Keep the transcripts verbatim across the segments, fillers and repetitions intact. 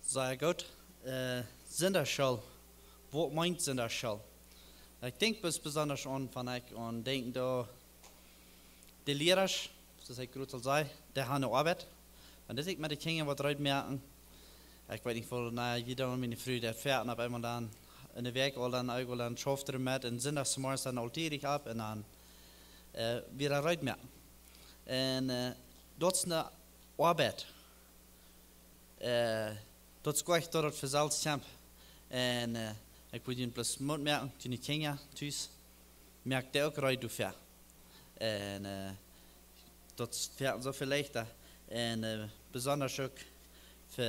Sea goot. Äh, Sindachschool. Waut meent Sindachschool? Ekj denkj bes-, besondasch aun, wan ekj aun denkj, doa de Liera, soo aus ekj groot aul säd, dee haben eene Oabeit. Wan dee sikj met de Kjinja waut reed moaken. Ekj weet nich, woo, na, jie doonen, miene Fru, dee fäat opp eemol dan enne Wäakj aul dan, uk aul dan schauft dee met, un sindachs zemorjes dan aul tiedich opp, un dan, äh, wada reed moaken. Un, äh, daut es eene Oabeit. Äh, daut es goanich daut, daut fa selfst kjemt. Un, äh, ekj wull junt bloos Moot moaken, june Kjinja tus, moakt dee uk reed doafäa. Un, äh, daut es fa an soo väl leichta. Un, äh, besondasch uk fa,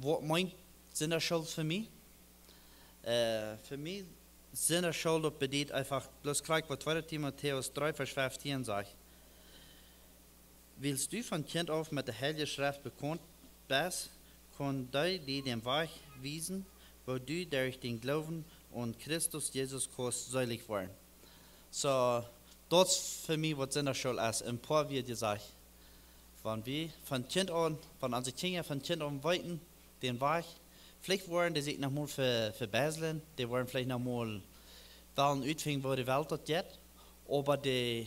waut meent Sindachschool fa mie? Äh, fa mie, Sindachschool, daut bediet eefach, bloos krakjt waut tweede Timotäus dree Varsch feftieen sajcht. Wiels du von Kjint auf met de Heilje Schreft bekaunt best, kaun dee die dän Wajch wiesen, woo du derch dän Gloowen aun Christus Jesus kaust seelich woaren. Soo, daut es fa mie waut Sindachschool es, een poa Wieed jesajcht. Wan wie von Kjint aun, wan onse Kjinja von Kjint aun weeten, dän Wajch, veleicht woaren dee sikj noch mol ve-, vebäslen, dee woaren veleicht noch mol wellen utfinjen, woo de Welt daut jeit, oba dee,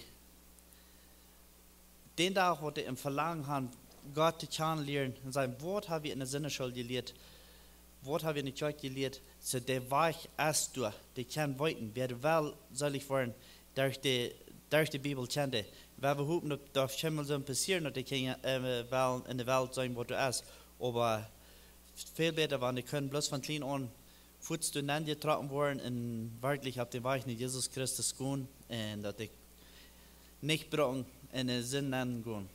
dän Dach, waut dee een Velangen haben, Gott to kjanen lieren un sajen: "Waut hab wie enne Sindachschool jelieet? Waut hab wie enne Kjoakj jelieet?" Soo, de Wajch es doa, dee kjennen weeten, wäa well seelich woaren, derch de, derch de Bibel kjennen dee. Wie hopen, daut daut kjeenmol saul passieren, daut de Kjinja, äh, well enne Welt seenen, waut doa es. Oba väl bäta, wan dee kjennen bloos von kjlien aun fuaz doa nenn jetrocken woaren un werkjlich opp dän Wajch no Jesus Christus gonen un daut dee nich brucken enne Sind nenn gonen.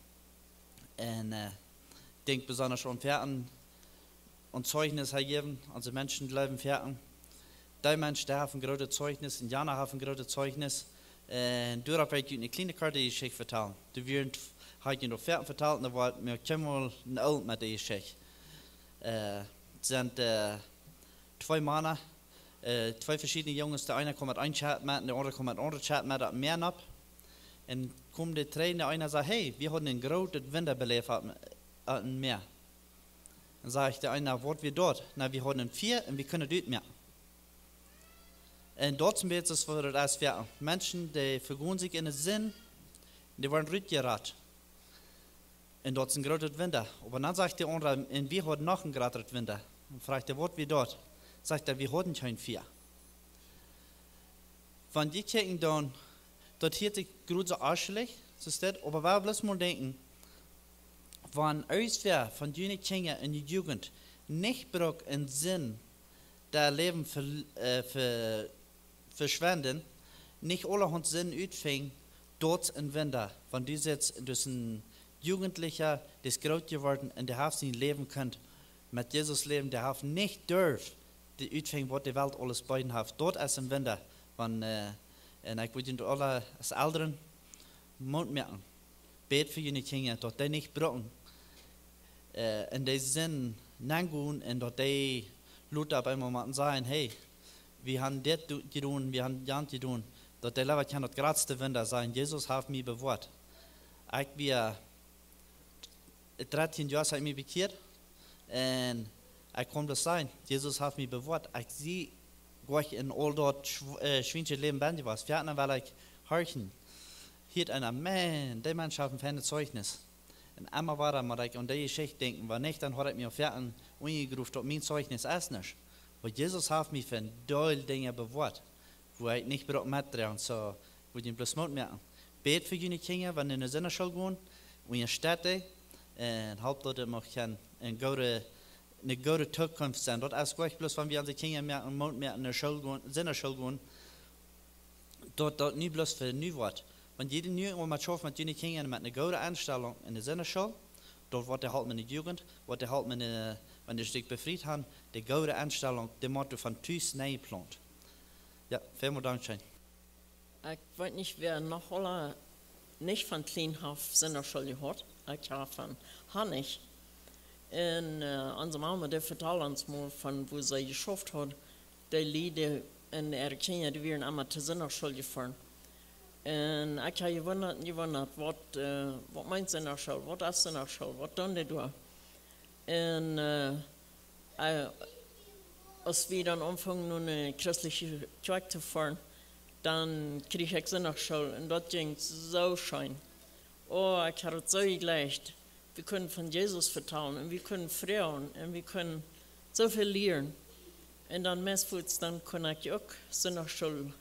Un, äh, denkj besondasch aun Fäaten, aun Zeichnis ha jäwen, onse Menschen jleewen Fäaten. Dee Mensch, dee haft een grootet Zeichnis, un jana haft een grootet Zeichnis. Un doaropp well ekj junt eene kjliene korte Jeschicht vetalen. Dee wia, ha ekj junt aul Fäaten vetalt, un doa woat mie kjeenmol een Oolt met de Jeschicht. Äh, sent, äh, twee Mana, äh, twee veschiedne Junges, de eena kjeem met een Schett met, un de aundra kjeem met een aundret Schett met opp een Mäa nopp. Un kjeemen dee trigj, un de eena säd: "Hey, wie haben een grootet Wunda beläft opp, opp een Mäa." Un sajcht de eena: "Waut wia daut?" "Na, wie haben een Fia un wie kunnen daut utmoaken." Un daut es een bät soo aus daut es fa Menschen, dee vegonen sikj enne Sind, dee woaren rutjerat. Un daut es een grootet Wunda. Oba dan sajcht de aundra: "Un wie haben noch een jratret Wunda." Un froagt hee: "Waut wia daut?" Sajcht hee: "Wie haben kjeen Fia." Wan jie kjikjen dan, daut hieet sikj groot soo aschlich, soo es daut, oba wie bloos mol denkjen, wan irjentwäa von june Kjinja un de Jugend nich brukt enne Sind daut Läwen ve-, äh, ve-, veschwenden, nich aulahaunt Sind utfinjen, daut es een Wunda. Wan du sitst, du best een Jugendlicha, dee es groot jeworden un dee haft sien Läwen kunt met Jesus läwen, dee haft nich durft dee utfinjen, waut de Welt aules beeden haft. Daut es een Wunda. Wan, äh, un ekj wull junt aule aus Elren Moot moaken. Bät fa june Kjinja, daut dee nich brucken, äh, enne Sind nenn gonen un daut dee lota opp eemol motten sajen: "Hey, wie haben dit do-, jedonen, wie haben jant jedonen." Daut dee leewa kjennen daut jratste Wunda sajen: "Jesus haft mie bewoat." Ekj wia, äh, dartieen Joa ha ekj mie bekjieet. Un ekj kaun bloos sajen: "Jesus haft mie bewoat." Ekj sie goanich en aul daut schw-, äh, schwiensche Läwen benn jewast. Fäaten well ekj horchen. Hieet eena: "Maun, dee Mensch haft een feinet Zeichnis." Un emma wada mott ekj aun dee Jeschicht denkjen, wan nich, dan haud ekj mie aul fäaten unjejegruft, daut mien Zeichnis es nuscht. Oba Jesus haft mie von väl Dinja bewoat, wua ekj nich bruck metdroagen. Soo, wull junt bloos Moot moaken. Bät fa june Kjinja, wan dee enne Sindachschool gonen, unjastett dee, un halpt daut et mau kaun eene goode, eene goode Zukunft sennen. Daut es goanich bloos, wan wie onse Kjinja moaken, Moot moaken, enne School gonen, Sindachschool gonen, daut, daut nu bloos fa nu woat. Wan jie nu mau schauft met june Kjinja met eene goode Enstalunk enne Sindachschool, daut woat dee halpen enne Jugend, woat dee halpen enne, wan dee sikj befriet haben, de goode Enstalunk, dee mott von tus nenn jeplaunt. Jo, väl mol dankscheen. Ekj weet nich, wäa noch aula nich von kjlien haft Sindachschool jehaut. Ekj hab von, ha nich. Un, äh, onse Mama, dee vetald ons mol von woo see jeschauft haud, dee Lied un äare Kjinja, dee wieren emma to Sindachschool jefoaren. Un ekj hab jewundat, jewundat, waut, äh, waut meent Sindachschool, waut es Sindachschool, waut doonen dee doa? Un äh, äh, aus wie dan aunfungen, no eene christliche Kjoakj to foaren, dan kjrieech ekj Sindachschool. Un daut jinkj soo scheen. Oh, ekj haud daut soo jejlikjt. Wie kunnen von Jesus vetalen un wie kunnen froagen un wie kunnen soo väl lieren. Un dan meist fuaz, dan kunn ekj uk Sindachschool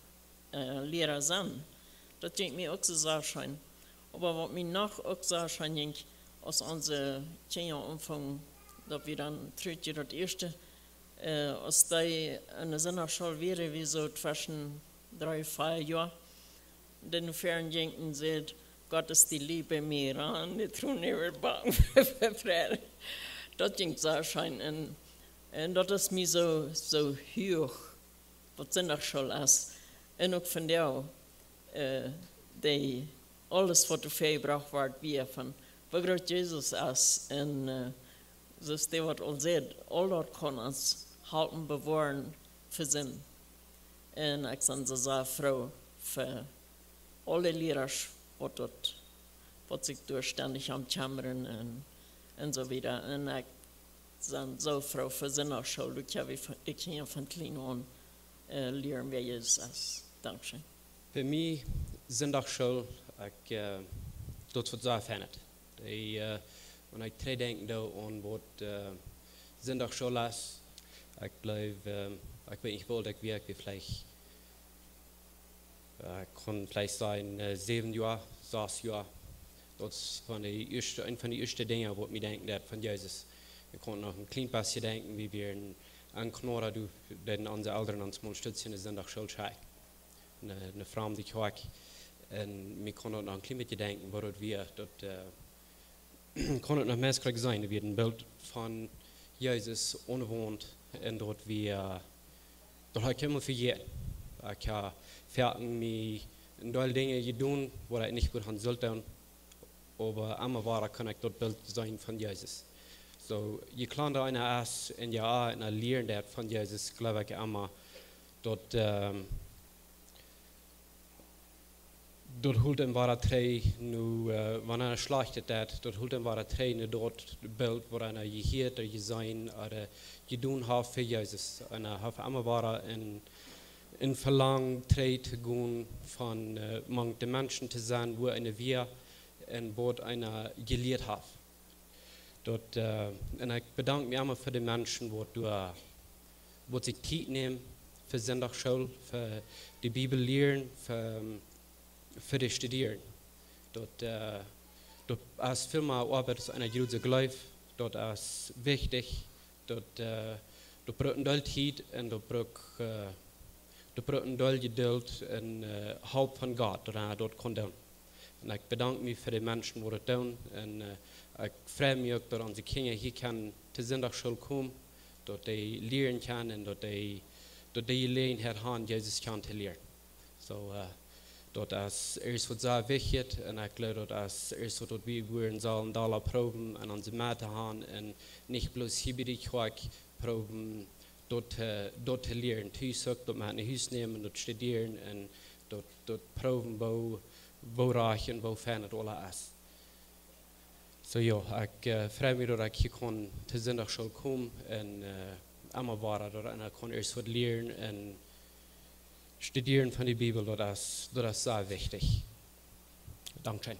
äh, Liera sennen. Daut jinkj mie uk soo sea scheen. Oba waut mie noch uk soo scheen jinkj, aus onse Kjinja aunfungen, daut wie dan trigj daut ieeschte, äh, aus dee enne Sindachschool wieren, wie soo tweschen dree, vea Joa, dan fäaren jinkj un säd: "Gott ist die Liebe, mir an de Troon äwa Backen." Daut jinkj soo scheen. Un, un daut es mie soo, soo huach, waut Sindachschool es. Un uk vondoag, äh, dee, aules waut doa väajebrocht woat, wia von woo groot Jesus es. Un äh, soo aus dee waut aul säd, aul daut kaun ons halpen bewoaren fa Sind. Un ekj sie soo sea froo fa aule Liera, waut daut, waut sikj doa stendich om kjemmren un, un soo wieda. Un ekj sie soo froo fa Sindachschool, daut ekj wie von, de Kjinja von kjlien aun äh, lieren, wäa Jesus es. Dankscheen. Fa mie Sindachschool, ekj, äh, daut woat sea fein. Dee, äh, wan ekj trigjdenkjen doo aun waut äh, Sindachschool es, ekj jleew, äh, ekj weet nich, woo oolt ekj wia, ekj wia veleicht, äh, ekj kunn veleicht sajen, äh, säwen Joa, sas Joa. Daut es von de ieeschte, eent von de ieeschte Dinja, waut mie denkjen deit von Jesus. Ekj kaun noch een kjlien bät denkjen, wie wieren en Knora, doa deeden onse Elren ons mol een Stootje enne Sindachschool schekjen. Eene, eene framde Kjoakj. Un mie kaun daut noch een kjlien bät denkjen, woo daut wia, daut äh, kaun daut noch meist krakjt seenen, wia een Bilt von Jesus aune Waunt. Un daut wia, daut haud ekj emma vejäten. Ekj haud foaken mie een Deel Dinja jedonen, waut ekj nich wudd han sullt doonen. Oba emma wada kunn ekj daut Bilt seenen von Jesus. Soo, je kjlanda eena es un je mea eena lieren deit von Jesus, jleew ekj emma, daut, ähm, daut helt eenem wada trigj no, äh, wan eena schlajcht deit, daut helt eenem wada trigj no daut Bilt, waut eena jehieet ooda jeseenen ooda jedonen haft fa Jesus. Eena haft emma wada een, een Velangen trigj to gonen von, äh, mank de Menschen to sennen, woo eena wia un waut eena jelieet haft. Daut, äh, un ekj bedank mie emma fa de Menschen, waut doa, waut sikj Tiet nämen fa Sindachschool, fa de Bibel lieren, fa, fa de Studieren. Daut, äh, daut es väl mea Oabeit aus eena jroz jleeft. Daut es wichtich. Daut, äh, daut brukt een Deel Tiet un daut brukt, äh, daut brukt een Deel Jeduld un, äh, Help von Gott, daut eena daut kaun doonen. Un ekj bedank mie fa de Menschen, waut daut doonen. Un, äh, ekj frei mie uk, daut onse Kjinja hia kjennen to Sindachschool komen, daut dee lieren kjennen un daut dee, daut dee Jeläajenheit haben, Jesus kjanen to lieren. Soo, äh, daut es ieescht waut sea wichtich. Un ekj jleew, daut es ieescht waut, waut wie wudden sellen dolla proowen en onse Medd to haben un nich bloos hia bie de Kjoakj proowen daut, äh, daut to lieren. Tus uk daut mau no Hus nämen, daut studieren un daut, daut proowen, woo, woo rajcht un woo fein daut aules es. Soo jo, ekj, äh, frei mie, daut ekj hia kunn to Sindachschool komen un, äh, emma wada, daut eena kaun ieescht waut lieren un studieren von de Bibel, daut es, daut es sea wichtich. Dankscheen.